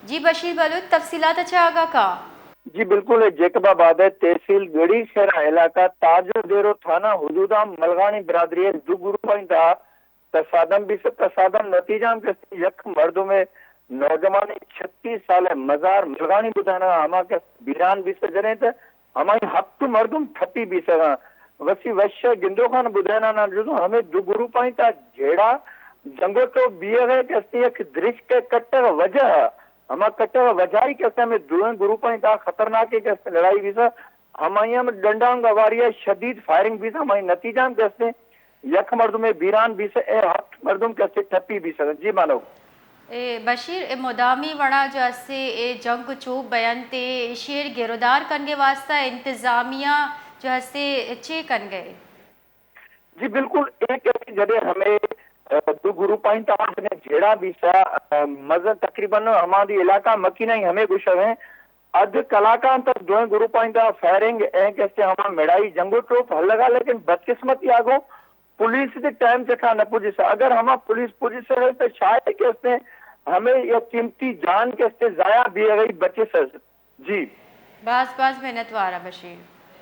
جی بشیر بلوچ، تفصیلات چہ آگاہ کا؟ جی بالکل، اے جیکب آباد ءِ تحصیل گڑی شہرا علاقہ تاجو دیرو تھانہ حدودا ملغانی برادری ءِ دو گروپانی تہا تصادم بیثہ۔ تصادم نتیجہ ہم کہ است یک مردم نوجوان چھتیس سال مزار ملغانی بدینگا ہما کہ بیران بیثہ جنیں تہ ہمائی ہپت مردم ٹپی بیثگاں۔ وثی وش گندوکاں بدینانا جزو ہمے دو گروپانی تہا جھیڑا جنگو ٹوپ بیغ ءِ کہ است یک درچک ءِ کٹغ وجہ، ہما کٹغ وجہی کہ است ہمے دوئیں گروپانی تہا خطرناکیں کہ است لڑائی بیثہ۔ ہمائی ہم ڈنڈاں گواری ءَ شدید فائرنگ بیثہ، ہمائی نتیجہ ہم کہ است یک مردمے بیران بیثہ، اے ہپت مردم کہ است ٹپی بیثہ۔ جی مانو۔ اے بشیر، اے مدامی وڑا جو اسے اے جنگ چوپ بینت، ایشی ءَ گرودار کنگے واسطہ انتظامیہ جو اسے چے کنگے؟ جی بالکل، اے کہ جدے ہمے، ا، دو گروپانی تہا جدے جھیڑا بیثہ، ا، مزن تقریباً ہمادی علاقہ مکینہ ہی ہمے گوشگ ءَ ایں۔ ادھ کلاکاں تک دوئیں گروپانی تہا فائرنگ ءِ کہ است ہما مڑائی جنگو ٹوپ ہلگا، لیکن بدقسمتی آگو پولیس ءِ ٹائم چکا نہ پجسہ۔ اگر ہما پولیس پجسہ تو شاید کہ است ہمے یک قیمتی جان کہ است ضائع بیغی بچسہ۔ جی۔ باز باز منتوار آں بشیر۔